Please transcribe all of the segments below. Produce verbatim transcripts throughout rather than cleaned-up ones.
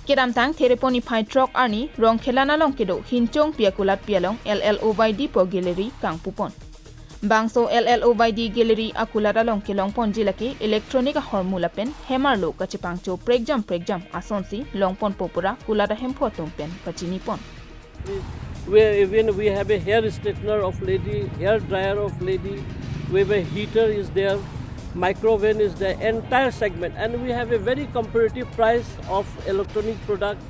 Kedamtang Therepon niphai throk arni Rongkhelan along kedo Hinchongpi akulatpi along L L O Y D po gallery kangpupon. Bangso L L O Y D gallery akulat along kelongponji lake electronic ahormu lapen hem arlo kachepangcho prekjam prekjam asonsi longponpo pura kulat ahemphu atum pen pachinipon. We, even we have a hair straightener of lady, hair dryer of lady, we have a heater is there, microwave is there, entire segment, and we have a very competitive price of electronic product.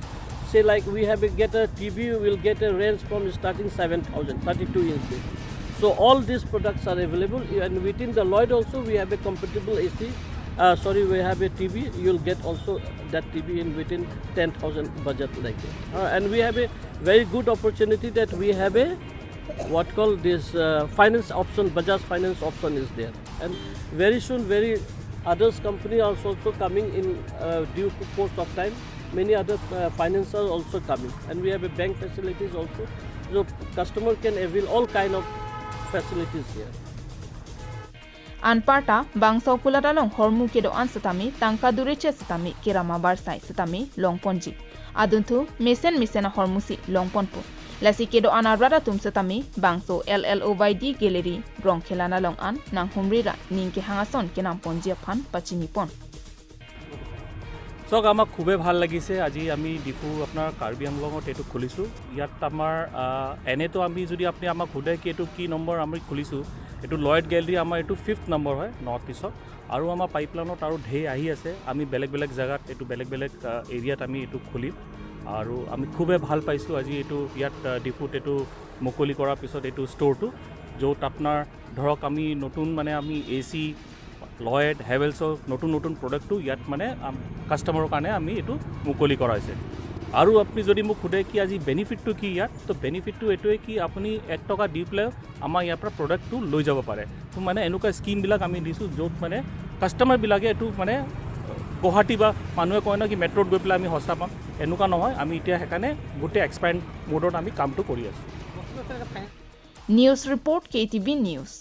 Say like we have a get a T V, we'll get a range from starting seven thousand, thirty-two inch. So all these products are available, and within the Lloyd also we have a compatible A C. Uh, sorry, we have a T V. You'll get also that T V in within ten thousand budget like that. Uh, and we have a very good opportunity that we have a what call this uh, finance option, Bajaj finance option is there, and very soon very others company are also coming in uh, due course of time. Many other uh, financiers also coming, and we have a bank facilities also, so customer can avail all kind of facilities here. Anparta bangso kulat along hormu kedo-an setame tangka dureche setame kerama barsai setame longponji. Adunthu mesen mesen ahormusi longponpo. Lasi kedo-an arat atum setame bangso L L O Y D gallery Rongkhelan along an nanghumri ra ning kehang ason kenamponji aphan pachinipon. চাওক, আমাক খুবেই ভাল লাগিছে। আজি আমি ডিফু আপোনাৰ কাৰ্বি আংলঙত এইটো খুলিছোঁ। ইয়াত আমাৰ আহ, এনেতো আমি যদি আপুনি আমাক সোধে কি এইটো কি নম্বৰ আমি খুলিছোঁ, এইটো লয়েড গেলেৰী আমাৰ এইটো ফিফ্থ নম্বৰ হয় নৰ্থ ইষ্টত। আৰু আমাৰ পাইপলাইনত আৰু ঢেৰ আহি আছে। আমি বেলেগ বেলেগ জেগাত এইটো বেলেগ বেলেগ আহ, এৰিয়াত আমি এইটো খুলিম। আৰু আমি খুবেই ভাল পাইছোঁ আজি এইটো ইয়াত আহ, ডিফুত এইটো মুকলি কৰাৰ পিছত এইটো ষ্ট'ৰটো, য'ত আপোনাৰ ধৰক আমি নতুন মানে আমি এ চি লয়েড হেভেলছৰ নতুন নতুন প্ৰডাক্টটো ইয়াত মানে কাষ্টমাৰৰ কাৰণে আমি এইটো মুকলি কৰা হৈছে। আৰু আপুনি যদি মোক সোধে কি আজি বেনিফিটটো কি ইয়াত, তো বেনিফিটটো এইটোৱে কি আপুনি এক টকা দি পেলাই আমাৰ ইয়াৰ পৰা প্ৰডাক্টটো লৈ যাব পাৰে। তো মানে এনেকুৱা স্কিমবিলাক আমি দিছোঁ য'ত মানে কাষ্টমাৰবিলাকে এইটো মানে গুৱাহাটী বা মানুহে কয় ন কি মেট্ৰত গৈ পেলাই আমি সস্তা পাম, এনেকুৱা নহয়। আমি এতিয়া সেইকাৰণে গোটেই এক্সপেণ্ড মোডত আমি কামটো কৰি আছোঁ। News report, K T V News.